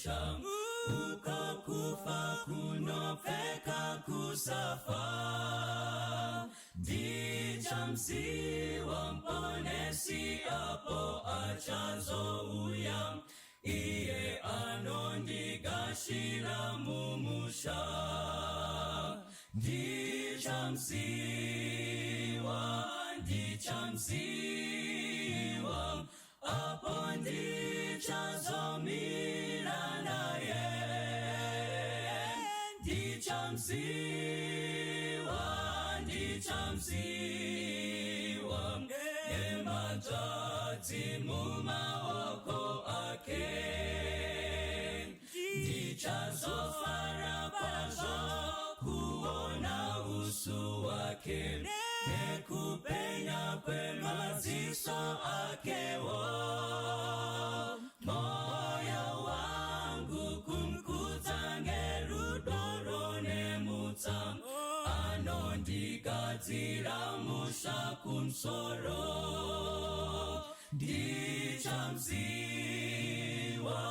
musha uko kufa kunopfeka kusafa ndichamuziva muponesi apo achazouya iye anondigashira mumusha ndichamuziva ndichamuziva apo ndichazomira naye ndichamuziva ndichamuziva nehanzvadzi mumaoko ake ndichazofara kwazvo kuona uso hwake nekupenya kwemaziso akewo moyo wangu kumukudza ngerudo rwunemutsa anondigadzira musha kumusoro ndichamuziva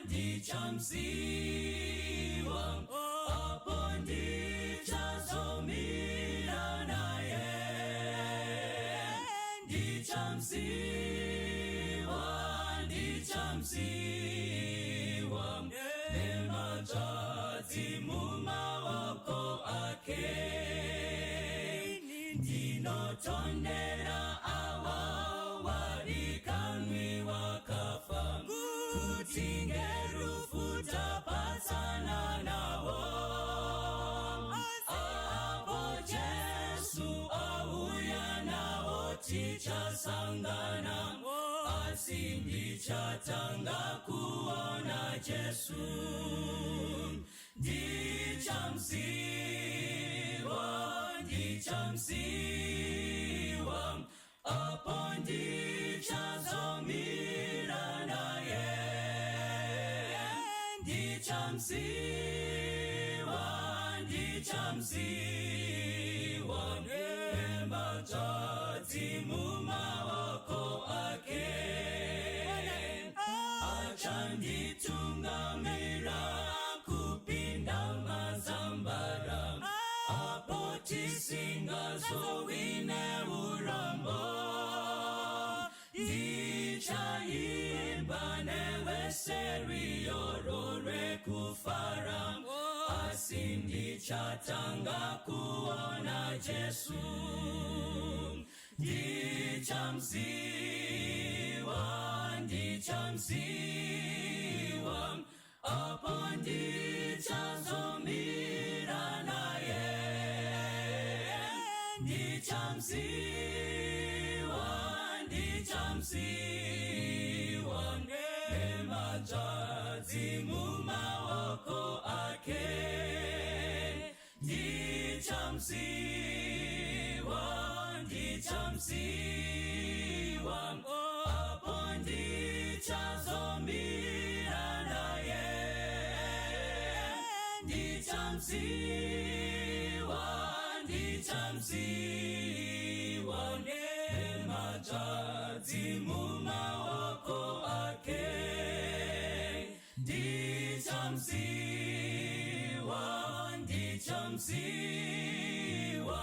ndichamuziva apo ndichazomira naye ndichamuziva ndichamuziva nehanzvadzi mumaoko ake ndinotondera ava vadikanwi vakafa kuti ngerufu tapatsana navo apo Jesu auya navo tichasangana asi ndichatanga kuona Jesu ndichamuziva ndichamuziva apo ndichazomira naye ndichamuziva ndichamuziva nehanzvadzi mumaoko ake achanditungamira kupinda mazambara apo tisingazowi neurombo ndichaimba nevese rwiyo rwekufara asi ndichatanga kuona Jesu ndichamuziva ndichamuziva apo ndichazomira naye ndichamuziva ndichamuziva nehanzvadzi mumaoko ake ndichamuziva ndichamuziva apo ndichazomira naye ndichamuziva ndichamuziva nehanzvadzi mumaoko ake ndichamuziva ndichamuziva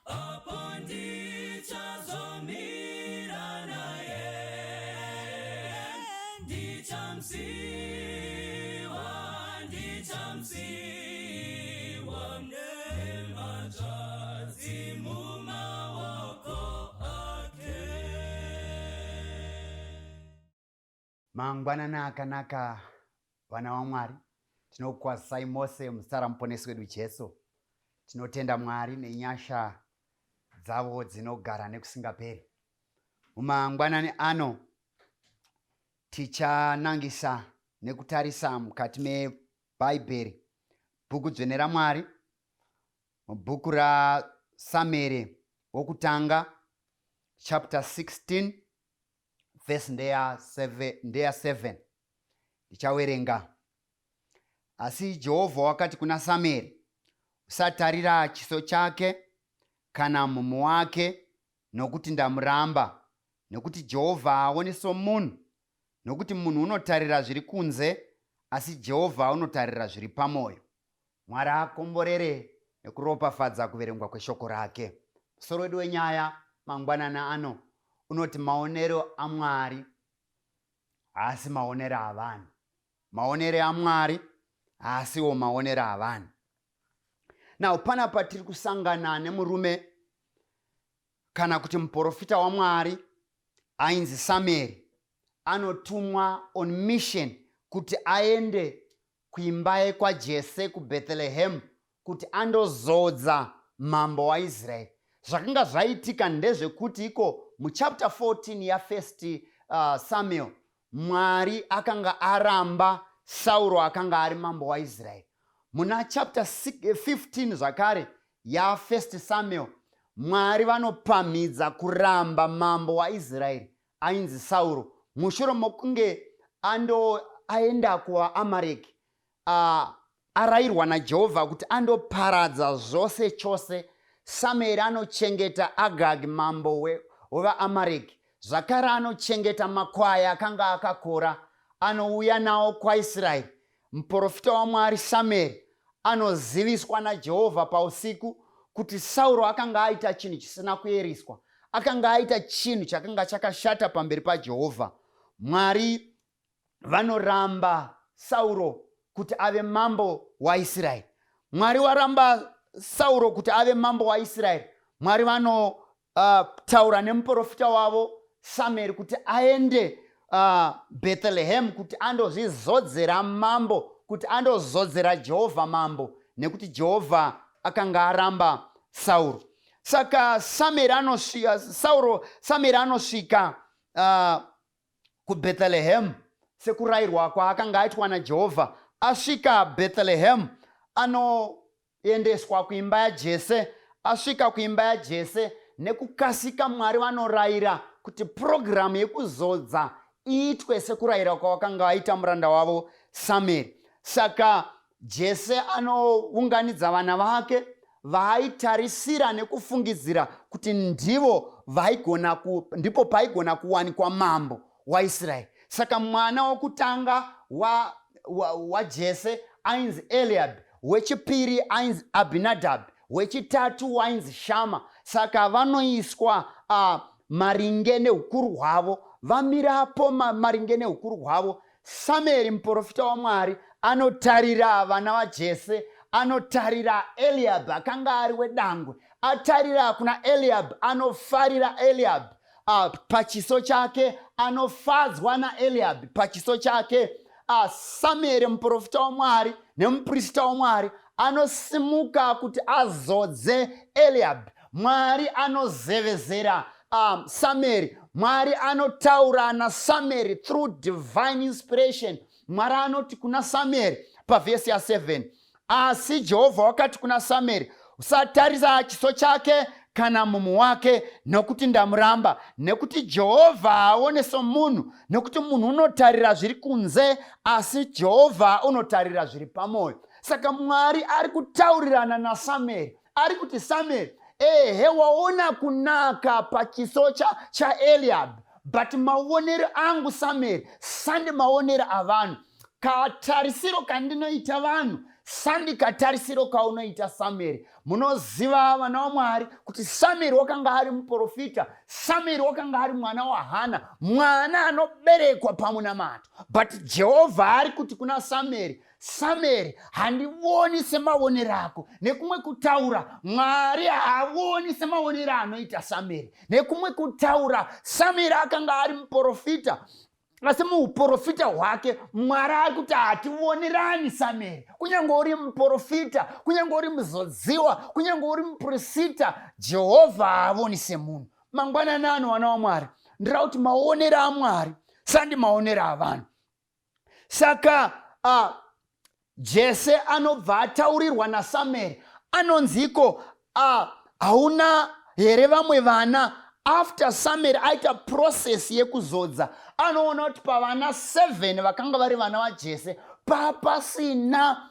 apo ndichazomira naye ndichamuziva ndichamuziva nehanzvadzi mumaoko ake. Mangwanani akanaka, vana vaMwari. Tinokukwazisai mose muzita ramuponesi wedu Jesu. Tinotenda Mwari nenyasha dzavo dzinogara nekusingaperi. Mumangwanani ano tichanangisa nekutarisa mukati meBhaibheri, bhuku dzvene raMwari, mubhuku raSamueri wokutanga chapter 16 vhesi ndeya 7 ndeya 7. Ndichawerenga. Asi Jehovha wakati kuna Samueri, usatarira chiso chake kana mumhu wake, nokuti ndamuramba. Nokuti Jehovha haaoni somunhu, nokuti munhu unotarira zviri kunze, Asi Jehovha unotarira zviri pamwoyo. Mwari akomborere nekuropafadza kuverengwa kweshoko rake. Musoro wedu wenyaya mangwanana ano unoti maonero aMwari haasi maonero avanhu. Maonero aMwari haasiwo maonero avanhu. Now panapa tiri kusangana nemurume kana kuti muprofita waMwari ainzi Samueri anotumwa on mission kuti aende kuimba yekwaJese kuBethlehem kuti andozodza mambo waIsraeri. Zvakanga zvaitika ndezvekuti iko muchapter 14 yafirst Samuel, Mwari akanga aramba Sauro akanga ari mambo waIsraeri. Muna chapter 15 zvakare yafirst Samuel, Mwari vanopamhidza kuramba mambo waIsraeri ainzi Sauro mushure mokunge ando aenda kuvaAmareki arayirwa naJehovha kuti andoparadza zvose chose. Samueri anochengeta Agagi mambo wevaAmareki, zvakare anochengeta makwai akanga akakora, anouya nawo kwaIsraeri. Muprofita waMwari Samueri anoziviswa naJehovha pausiku kuti Sauro akanga aita chinhu chisina kueriswa, akanga aita chinhu chakanga chakashata pamberi paJehovha. Mwari vanoramba Sauro kuti ave mambo waIsraeri. Mwari waramba Sauro kuti ave mambo waIsraeri. Mwari vanotaura nemuprofita wavo Samueri kuti aende Bethlehem kuti andozvizodzera mambo, kuti andozodzera Jehovha mambo, nekuti Jehovha akanga aramba Sauro. Saka Samueri anosvika, Sauro, Samueri anosvika kuBethlehem sekurayirwa kwaakanga aitwa naJehovha. Asvika Bethlehem, anoendeswa kuimba yaJese. Asvika kuimba yaJese, nekukasika Mwari vanorayira kuti purogiramu yekuzodza iitwe sekurayira kwavakanga vaita muranda wavo Samueri. Saka Jese anounganidza vana vake vaaitarisira nekufungidzira kuti ndivo vaigona ku, ndipo paigona kuwanikwa mambo waIsraeri. Saka mwana wokutanga waJese wa, wa ainzi Eliabi, wechipiri ainzi Abhinadhabhi, wechitatu wainzi Shama. Saka vanoiswa maringe neukuru hwavo, vamirapo maringe neukuru hwavo. Samueri muprofita waMwari anotarira vana vaJese, anotarira Eliab akanga ari wedangwe, atarira kuna Eliab, anofarira Eliab pachiso chake, anofadzwa naEliab pachiso chake. Samueri muprofita waMwari nemuprista waMwari anosimuka kuti azodze Eliab. Mwari anozevezera Samueri. Mwari anotaura naSamueri through divine inspiration. Mwari anoti kuna Samueri pavhesi ya7, asi Jehovha wakati kuna Samueri, usatarisa chiso chake kana mumu wake, nokuti ndamuramba. Nekuti Jehovha haaone somunhu, nekuti munhu unotarira zviri kunze, asi Jehovha unotarira zviri pamwoyo. Saka Mwari ari kutaurirana naSamueri, ari kuti Samueri, ehe, waona kunaka pachiso chaEliab, but maonero angu Samueri sandi maonero avanhu. Katarisiro kandinoita vanhu sandi katarisiro kaunoita Samueri. Munoziva vana vaMwari kuti Samueri wakanga ari muprofita, Samueri wakanga ari mwana waHana, mwana anoberekwa pamunamato. But Jehovha ari kuti kuna Samueri, Samueri, handivoni semaonero ako. Nekumwe kutaura, Mwari haavoni semaonero anoita Samueri. Nekumwe kutaura, Samueri akanga ari muprofita, asi muuprofita hwake Mwari ari kuti hationerani Samueri. Kunyange uri muprofita, kunyange uri muzodziwa, kunyange uri mupurisita, Jehovha haavoni semunhu. Mangwanani ano, vana vaMwari, ndira kuti maonero aMwari sandi maonero avanhu. Saka Jese anobva ataurirwa naSamueri, anonziko hauna here vamwe vana? After Samueri aita process yekuzodza, anoona kuti pavana 7 vakanga vari vana vaJese papasina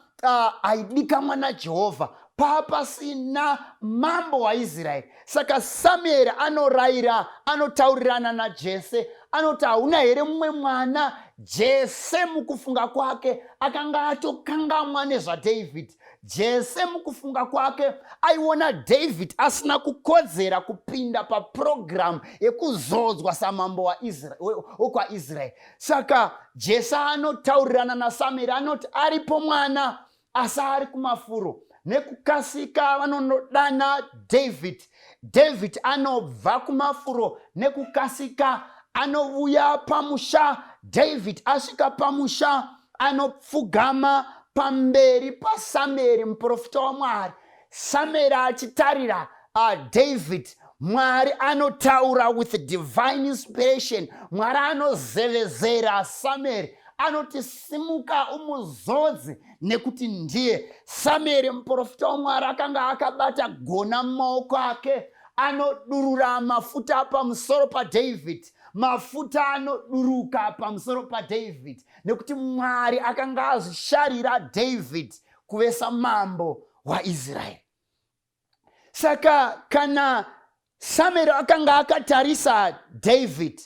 aidikamwa naJehovha, papasina mambo waIsraeri. Saka Samueri anorayira, anotaurirana naJese, Anoti, "Hauna here mumwe mwana?" Jese mukufunga kwake akanga atokangamwa nezvaDavid. Jese mukufunga kwake aiona David asina kukodzera kupinda papurogiramu yekuzodzwa samambo wokwaIsraeri. Saka Jese anotaurirana naSamueri, anoti aripo mwana, asi ari kumafuro. Nekukasika vanonodana David. David anobva kumafuro nekukasika, anovuya pamusha. David asvika pamusha, anopfugama pamberi paSamueri, muprofita waMwari. Samueri achitarira David, Mwari anotaura with divine inspiration. Mwari anozevezera Samueri, anoti, "Simuka umuzodze, nekuti ndiye." Samueri muprofita waMwari akanga akabata gona mumaoko ake, anodurura mafuta pamusoro paDavid. Mafuta anoduruka pamusoro paDavid nekuti Mwari akanga azvisharira David kuve samambo waIsraeri. Saka kana Samueri akanga akatarisa David,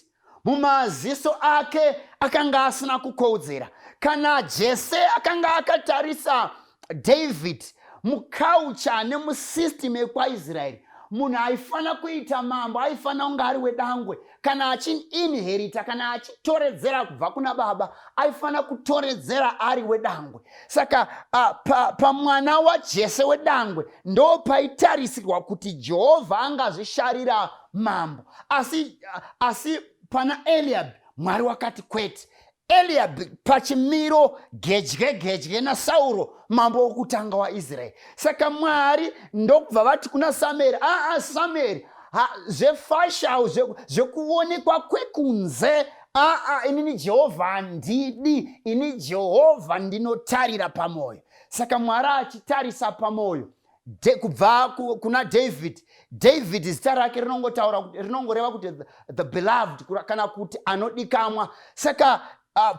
mumaziso ake akanga asina kukodzera. Kana Jese akanga akatarisa David, muculture nemusystem yekwaIsraeri, munhu aifanira kuita mambo aifanira kunge ari wedangwe. Kana achiinherita, kana achitoredzera kubva kuna baba, aifanira kutoredzera ari wedangwe. Saka pamwana pa waJese wedangwe ndo paitarisirwa kuti Jehovha angazvisharira mambo. Asi pana Eliab Mwari wakati kwete. Eliab pachimiro gedye gedye naSauro, mambo wokutanga waIsraeri. Saka Mwari ndokubva vati kuna Samueri, "Aa, Samueri, zvefacial, zvekuonekwa kwekunze, aa, inini Jehovha handidi. Ini Jehovha ndinotarira pamwoyo." Saka Mwari achitarisa pamwoyo kubva kuna David, David zita rake rinongotaura, rinongoreva kuti the beloved, kana kuti anodikamwa. Saka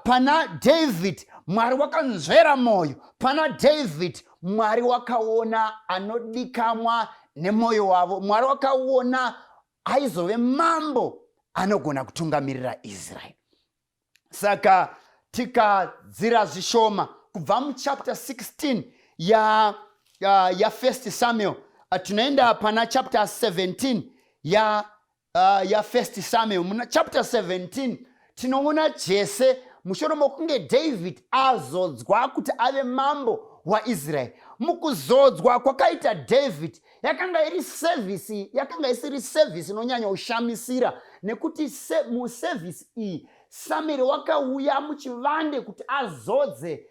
pana David Mwari wakanzvera mwoyo. Pana David Mwari wakaona anodikamwa nemwoyo wavo. Mwari wakaona aizove mambo anogona kutungamirira Israeri. Saka tikadzira zvishoma kubva muchapter 16 ya First Samuel, tinoenda pana chapter 17 ya First Samuel. Muna chapter 17 tinoona Jese, mushure mokunge David azodzwa kuti ave mambo waIsraeri. Mukuzodzwa kwakaita David, yakanga iri service, yakanga isiri service inonyanya kushamisira, nekuti muservice iyi Samueri wakauya muchivande kuti azodze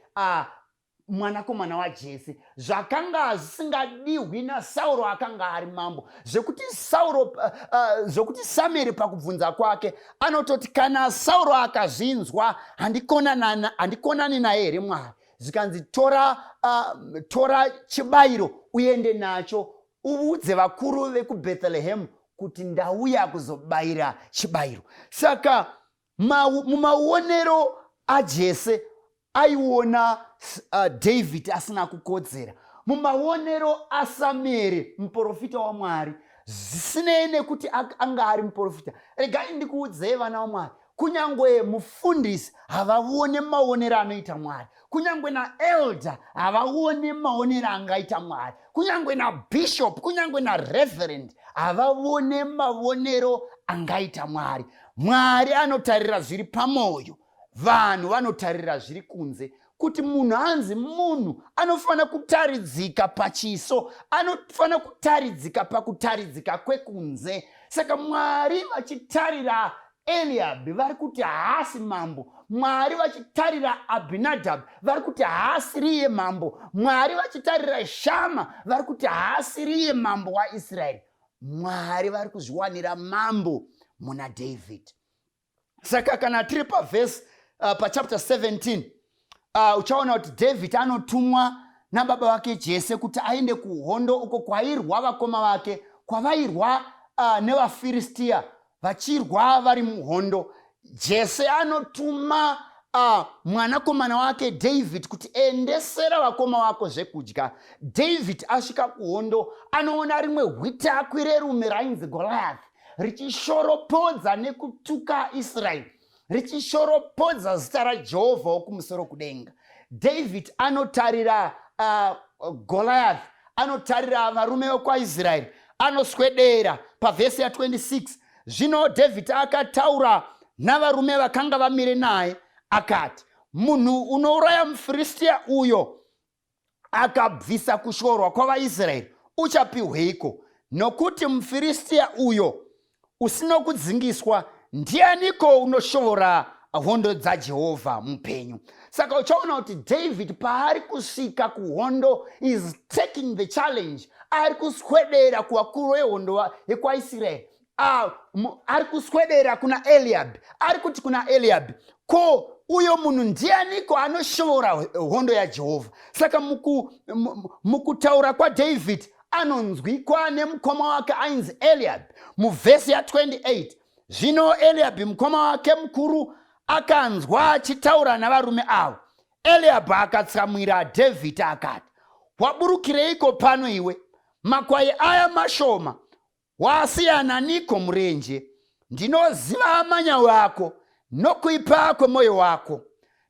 mwanakomana waJese, zvakanga zvisingadiwi naSauro akanga ari mambo, zvekuti Sauro, zvokuti Samueri pakubvunza kwake anototi, "Kana Sauro akazvinzwa, handikonani naye here, Mwari?" Zvikanzi, "Tora chibayiro uende nacho, uudze vakuru vekuBhethlehemu kuti ndauya kuzobayira chibayiro." Saka mumaonero aJese aiona David asina kukodzera. Mumaonero aSamueri muprofita waMwari, zvisinei nekuti anga ari muprofita, regai ndikuudzei, vana vaMwari, kunyange mufundisi havaone maonero anoita Mwari, kunyange naelder havaone maonero angaita Mwari, kunyange nabishop, kunyange nareverend havaone maonero angaita Mwari. Mwari anotarira zviri pamwoyo, vanhu vanotarira zviri kunze. Kuti munhu anzi munhu, anofanira kutaridzika pachiso, anofanira kutaridzika pakutaridzika kwekunze. Saka Mwari vachitarira Eliabhi vari kuti haasi mambo. Mwari vachitarira Abhinadhabhi vari kuti haasiriye mambo. Mwari vachitarira Shama vari kuti haasiriye mambo waIsraeri. Mwari vari kuzviwanira mambo muna David. Saka kana tiri pavhesi, pachapter 17, uchaona kuti David anotumwa nababa vake Jese kuti aende kuhondo uko kwairwa vakoma vake, kwavairwa nevaFiristiya, vachirwa vari muhondo. Jese anotuma mwanakomana wake David kuti endesera vakoma vako zvekudya. David asvika kuhondo, anoona rimwe hwitakwi rerume rainzi Goliath. Richishoropodza nekutuka Israeri, richishoropodza zita raJehovha wokumusoro kudenga. David anotarira Goliath, anotarira varume vekwaIsraeri, anoswedera pavhesi ya26. Zvino David akataura navarume vakanga vamire naye akati, Munhu unouraya muFiristia uyo akabvisa kushorwa kwavaIsraeri uchapihweiko? Nokuti muFiristia uyo usino kudzingiswa ndianiko unoshora hondo dzaJehovha mupenyu? Saka uchaona kuti David paari kusvika kuhondo is taking the challenge, ari kuswedera kuvakuru vehondo yekwaIsraeri, ari kuswedera kuna Eliabhi, ari kuti kuna Eliabhi, ko uyo munhu ndianiko anoshora hondo yaJehovha? Saka mukutaura kwaDavid anonzwikwa nemukoma wake ainzi Eliabhi. Muvhesi ya28, zvino Eliabhi mukoma wake mukuru akanzwa achitaura navarume avo. Eliabhi akatsamwira Dhavhidhi akati, waburukireiko pano iwe? Makwai aya mashoma, Wasiyana niko murenje? Ndinoziva manyawi ako nokuipa kwemwoyo wako,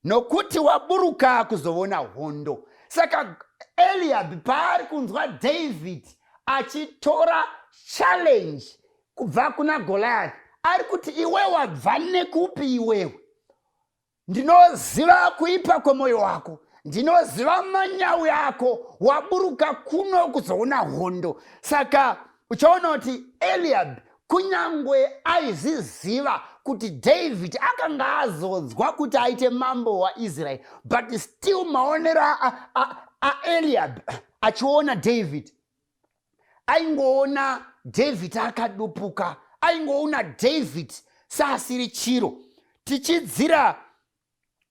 nokuti waburuka kuzovona hondo. Saka Eliabhi paari kunzwa David achitora challenge kubva kuna Goliath, ari kuti iwe wabva nekupi iwewe? Ndinoziva kuipa kwemwoyo wako, ndinoziva manyawi ako, waburuka kuno kuzoona hondo. Saka uchaona kuti Eliab kunyangwe aizviziva kuti David akanga azodzwa kuti aite mambo waIsraeri, but still maonero aEliab achiona David, aingoona David akadupuka, aingoona David saasiri chiro. Tichidzira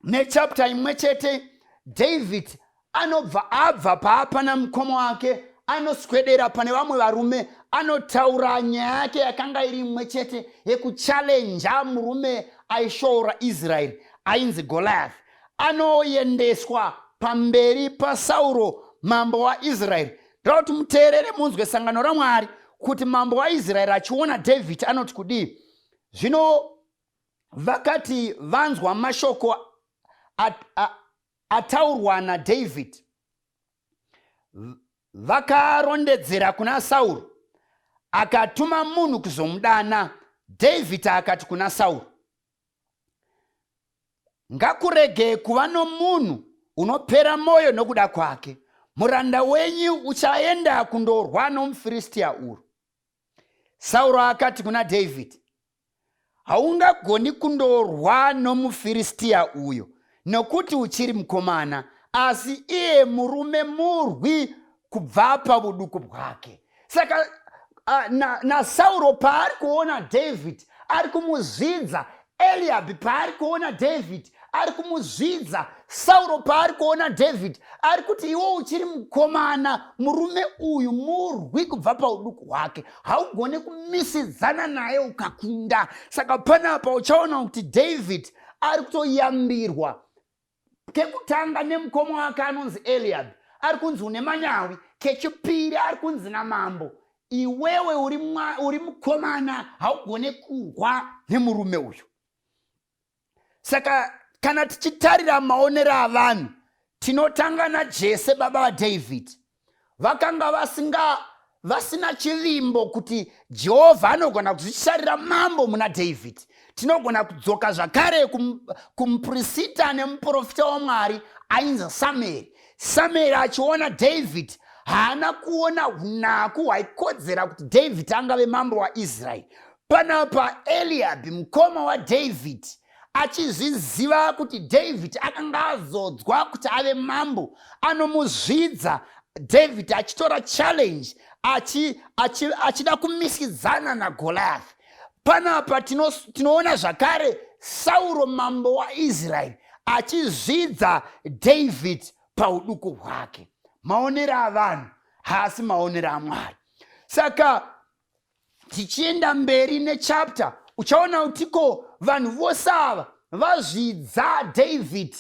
nechapta imwe chete, David anobva abva paapana mukoma wake, anoswedera pane vamwe varume, anotaura nyaya yake yakanga iri imwe chete yekuchalenja murume aishoora Israeri ainzi Goliath. Anoendeswa pamberi paSauro mambo waIsraeri. Ndoda kuti muteerere munzwe sangano raMwari kuti mambo waIsraeri achiona David anoti kudii. Zvino vakati vanzwa mashoko ataurwa naDavid, vakarondedzera kuna Sauro, akatuma munhu kuzomudana. David akati kuna Sauro, Ngakurege kuva nomunhu unopera mwoyo nokuda kwake. Muranda wenyu uchaenda kundorwa nomuFiristia uru. Sauro akati kuna Dhavhidhi, Haungagoni kundorwa nomuFiristia uyo, nokuti uchiri mukomana, asi iye murume murwi kubva pavuduku bwake. Saka naSauro na paari kuona David ari kumuzvidza, Eliabhi paari kuona David ari kumuzvidza, Sauro paari kuona David ari kuti iwe uchiri mukomana, murume uyu murwi kubva pauduku hwake, haugone kumisidzana naye ukakunda. Saka panapa uchaona kuti David ari kutoyambirwa kekutanga nemukoma wake anonzi Eliab, ari kunzi une manyawi. Kechipiri ari kunzi namambo, iwewe uri, uri mukomana, haugone kurwa nemurume uyu. Saka kana tichitarira maonero avanhu, tinotanga naJese baba vaDavid. Vakanga vasinga vasina chivimbo kuti Jehovha anogona kuzvisharira mambo muna David. Tinogona kudzoka zvakare kumupurisita nemuprofita waMwari ainzi Samueri. Samueri achiona David haana kuona unaku hwaikodzera kuti David angave mambo waIsraeri. Panapa Eliabhi mukoma waDavid achizviziva kuti David akanga azodzwa kuti ave mambo, anomuzvidza David achitora challenge achida achi, achi kumisidzana naGoliath. Panapa tinoona tino zvakare Sauro mambo waIsraeri achizvidza David pauduku hwake. Maonero avanhu haasi maonero aMwari. Saka tichienda mberi nechapter uchaona kuti ko vanhu vose ava vazvidza David.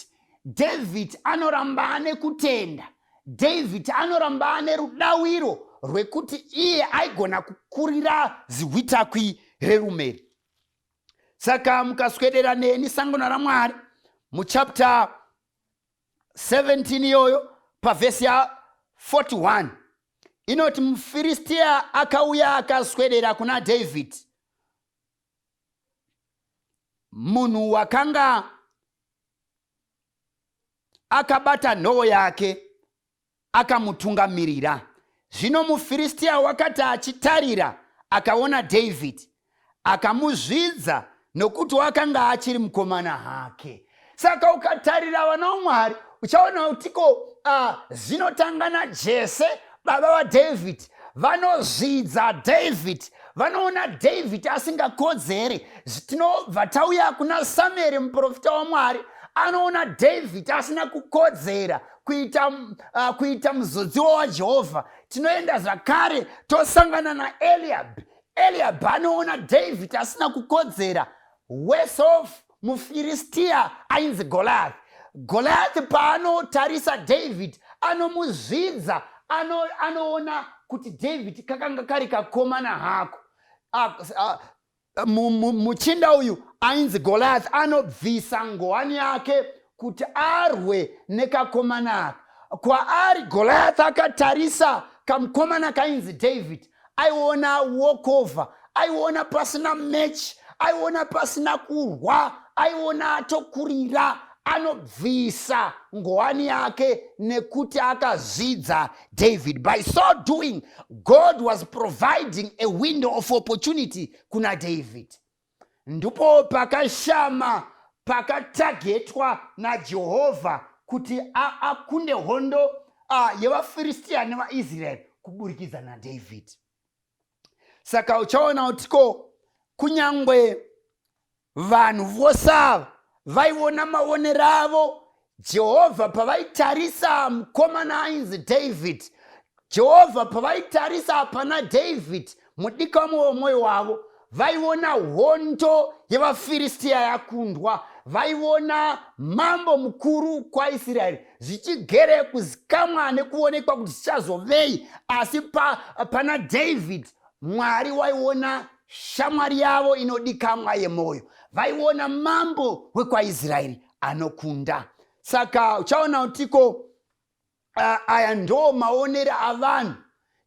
David anoramba ane kutenda. David anoramba ane rudawiro rwekuti iye aigona kukurira zihwitakwi. Rerume iri. Saka mukaswedera neni, sangano raMwari, muchapter 17 iyoyo, pavhesi ya41, inoti, "MuFiristiya akauya akaswedera kuna David, munhu wakanga akabata nhoo yake, akamutungamirira. Zvino muFiristiya wakati achitarira, akaona David, akamuzvidza, nokuti wakanga achiri mukomana hake." Saka ukatarira, vana vaMwari, uchaona kutiko zvinotanga naJese, baba vaDavid. Vanozvidza David, vanoona David asingakodzeri. Tinobva tauya kuna Samueri, muprofita waMwari, anoona David asina kukodzera kuita muzodziwa waJehovha. Tinoenda zvakare tosangana naEliab. Eliab anoona David asina kukodzera. Worse off, muFiristiya ainzi Goliath. Goliath paanotarisa David, anomuzvidza, anoona kuti David kakanga kari kakomana hako. Muchinda uyu ainzi Goliath anobvisa ngowani yake kuti arwe nekakomana aka. Kwaari Goliath akatarisa kamukomana kainzi David, aiona walkover, aiona pasina match, aiona pasina kurwa, aiona atokurira. Anobvisa ngowani yake nekuti akazvidza David. By so doing, God was providing a window of opportunity kuna David. Ndipo pakashama pakatagetwa naJehovha kuti akunde hondo yevaFiristiya nevaIsraeri kuburikidza naDavid. Saka uchaona kutiko kunyangwe vanhu vose ava vaiona maonero avo, Jehovha pavaitarisa mukomana ainzi David, Jehovha pavaitarisa pana David, mudikamwe womwoyo wavo, vaiona hondo yevaFiristiya yakundwa, vaiona mambo mukuru kwaIsraeri zvichigere kuzikamwa nekuonekwa kuti zvichazovei. Asi pana David, Mwari waiona shamwari yavo inodikamwa yemwoyo, vaiona mambo wekwaIsraeri anokunda. Saka uchaona kutiko aya ndo maonero avanhu,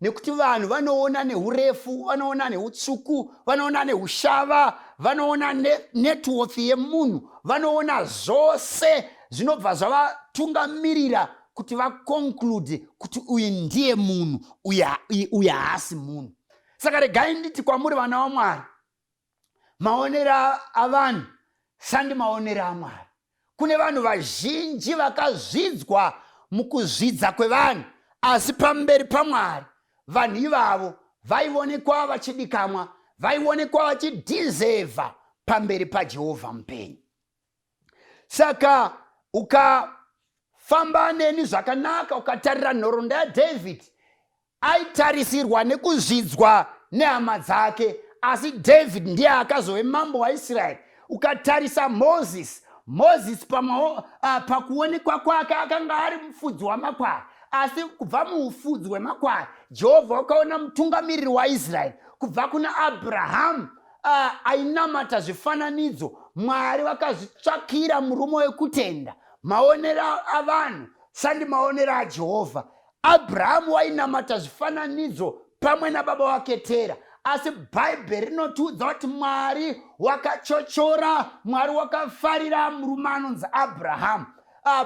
nekuti vanhu vanoona neurefu, vanoona neutsvuku, vanoona neushava, vanoona net worth yemunhu, vanoona zvose zvinobva zvavatungamirira kuti vaconclude kuti uyu ndiye munhu, uyu haasi munhu. Saka regai nditi kwamuri, vana vaMwari, maonero avanhu sandi maonero aMwari. Kune vanhu vazhinji vakazvidzwa mukuzvidza kwevanhu, asi pamberi paMwari vanhu ivavo vaionekwa vachidikamwa, vaionekwa vachidhizevha pamberi paJehovha mupenyu. Saka ukafamba neni zvakanaka, ukatarira nhoroondo yaDavid, aitarisirwa nekuzvidzwa nehama dzake, asi David ndiye akazove mambo waIsraeri. Ukatarisa Moses, Moses pakuonekwa kwake akanga ari mufudzi wamakwai, asi kubva muufudzi hwemakwai Jehovha wakaona mutungamiriri waIsraeri. Kubva kuna Abrahamu ainamata zvifananidzo, Mwari vakazvitsvakira murume wekutenda. Maonero avanhu sandi maonero aJehovha. Abrahamu wainamata zvifananidzo pamwe nababa wake Tera, asi Bhaibheri rinotiudza kuti Mwari wakachochora, Mwari wakafarira murume anonzi Abrahamu.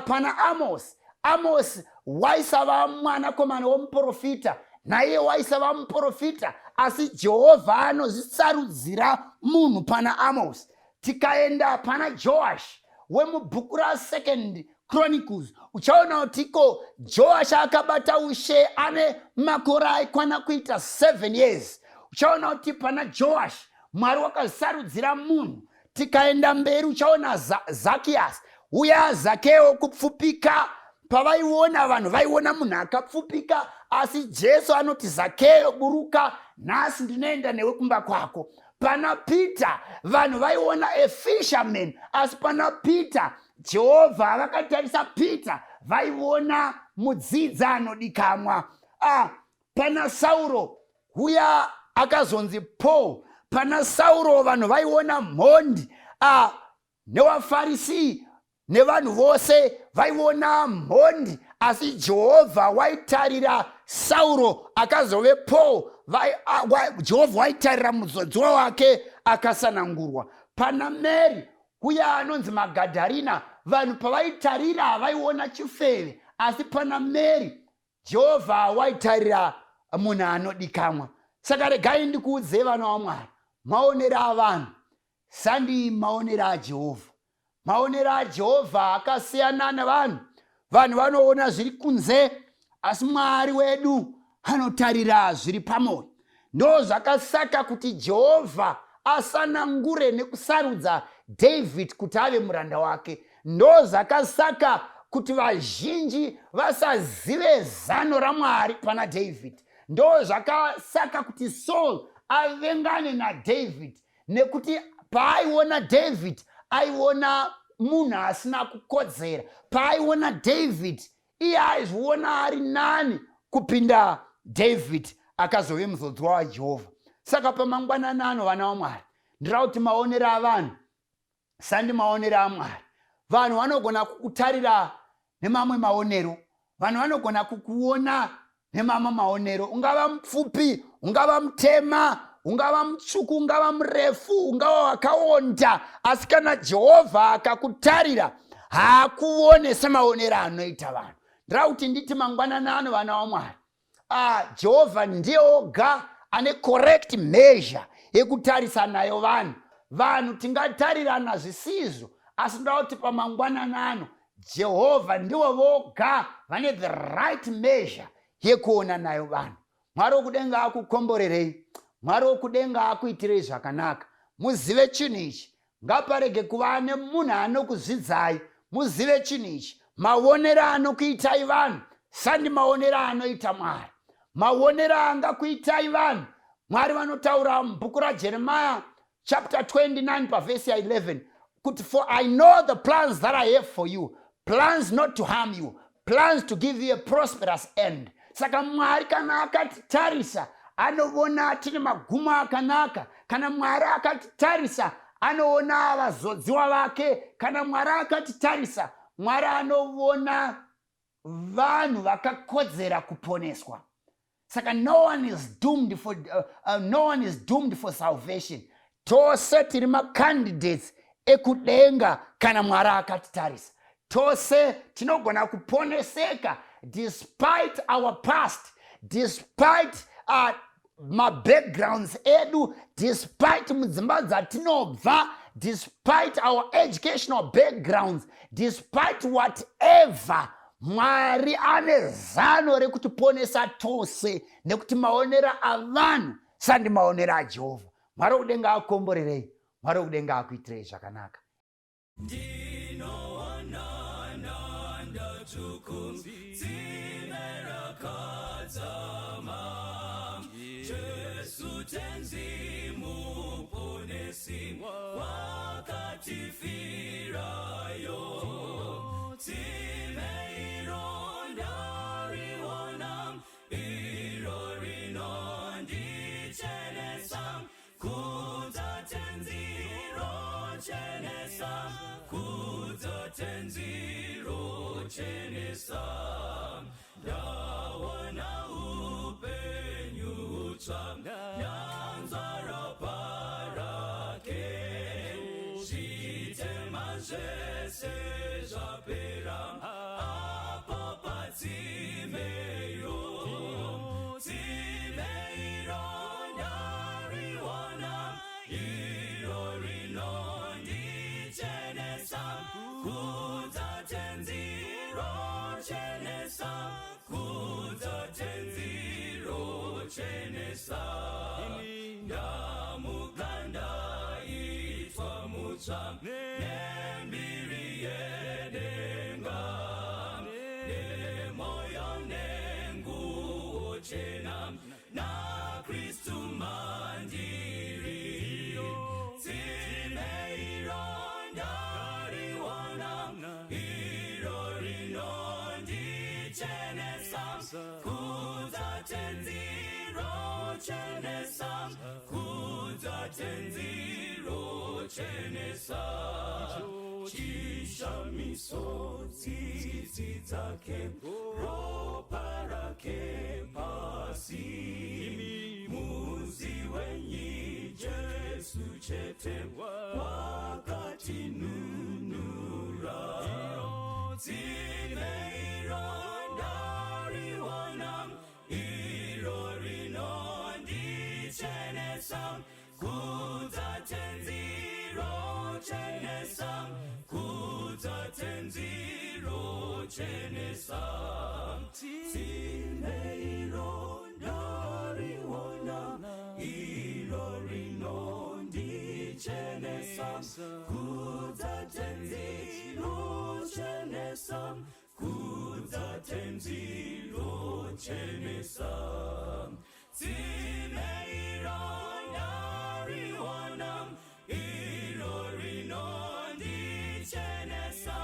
Pana Amos, Amos waisava mwanakomana womuprofita, naiye waisava muprofita, asi Jehovha anozvisarudzira munhu pana Amos. Tikaenda pana Joash wemubhuku raSecond Chronicles, uchaona kuti iko Joash akabata ushe ane makore aikwana kuita 7 years. Uchaona kuti pana Joash Mwari wakasarudzira munhu. Tikaenda mberi, uchaona Zakias uya, Zakeo, kupfupika. Pavaiona vanhu, vaiona munhu akapfupika, asi Jesu anoti, "Zakeo, buruka, nhasi ndinoenda newe kumba kwako." Pana Peter, vanhu vaiona a fisherman, asi pana Peter, Jehovha vakatarisa Peter, vaiona mudzidzi anodikamwa. Pana Sauro uya akazonzi Paul. Pana Sauro vanhu vaiona mhondi, nevaFarisi nevanhu vose vaiona mhondi, asi Jehovha waitarira Sauro akazove Paul. Jehovha waitarira muzodziwa wake akasanangurwa. Pana Mary uya anonzi Magadharina, vanhu pavaitarira vaiona chifeve, asi pana Mary Jehovha waitarira munhu anodikamwa. Saka regai ndikuudzei, vana vaMwari, maonero avanhu sandi maonero aJehovha. Maonero aJehovha akasiyana nevanhu. Vanhu vanoona zviri kunze, asi Mwari wedu anotarira zviri pamwoyo. Ndo zvakasaka kuti Jehovha asanangure nekusarudza David kuti ave muranda wake. Ndo zvakasaka kuti vazhinji vasazive zano raMwari pana David. Ndo zvakasaka kuti Saul avengane naDavid, nekuti paaiona David aiona munhu asina kukodzera. Paaiona David, iye aizviona ari nani kupinda David akazove muzodziwa waJehovha. Saka pamangwanani ano, vana vaMwari, ndira kuti maonero avanhu sandi maonero aMwari. Vanhu vanogona kukutarira nemamwe maonero, vanhu vanogona kukuona nemamwe maonero. Ungava mupfupi, ungava mutema, ungava mutsvuku, ungava murefu, ungava wakaonda, asi kana Jehovha akakutarira haakuone semaonero anoita vanhu. Ndira kuti nditi mangwanani ano, vana vaMwari, Jehovha ndiye oga ane correct measure yekutarisa nayo vanhu. Vanhu tingatarirana zvisizvo, asi ndoda kuti pamangwanani ano Jehovha ndivo voga vane the right measure yekuona nayo vanhu. Mwari wokudenga akukomborerei. Mwari wokudenga akuitirei zvakanaka. Muzive chinhu ichi, ngaparege kuva nemunhu anokuzvidzai. Muzive chinhu ichi, maonero anokuitai vanhu sandi maonero anoita Mwari. Maonero angakuitai vanhu, Mwari vanotaura mubhuku raJeremiah chapter 29 pavhesi ya11 kuti, "For I know the plans that I have for you, plans not to harm you, plans to give you a prosperous end." Saka Mwari kana akatitarisa anoona tine magumo akanaka. Kana Mwari akatitarisa anoona vazodziwa vake. Kana Mwari akatitarisa, Mwari anoona vanhu vakakodzera kuponeswa. Saka no one is doomed for salvation. Tose tiri macandidates ekudenga. Kana Mwari akatitarisa, tose tinogona kuponeseka despite our past, despite mabackgrounds edu, despite mudzimba dzatinobva, despite our educational backgrounds, despite whatever. Mwari ane zano rekutiponesa tose, nekuti maonero avanhu sandi maonero aJehovha. Mwari wekudenga akomborerei. Mwari wekudenga akuitirei zvakanaka. Ndinoona ndatsvuku, tsime rakadzama, Jesu Tenzi Muponesi wakatifirayo. Tsime iro ndariona, iro rinondichenesa. Kudza Tenzi rochenesa, kudza Tenzi rochenesa. Ndawana upenyu hutsva, ndanzwa ropa rake. Zvitema zvese zvapera apo patsimeyo. Tsime iro ndariwana, iro rinondichenesa. Kudza Tenzi rochenesa, kudza Tenzi rochenesa. Ndamuka ndaitwa mutsva nembiri yedenga, nemoyo nenguo chena, naKristu mandiri. Tsime iro ndariwana, iro rinondichenesa. Kudza Tenzi rochenesa, kudza. Kudza Tenzi rochenesa. Chishamiso tsitsi dzake, ropa rake pasi. Muzivenyi Jesu chete wakatinunura. Tsime iro ndariwana, iro rinondichenesa. Kudza Tenzi rochenesa, kudza Tenzi rochenesa. Tsime iro ndariwana, iro rinondichenesa. Kudza Tenzi rochenesa, kudza Tenzi rochenesa. Tsime iro ndariwana, iro rinondichenesa.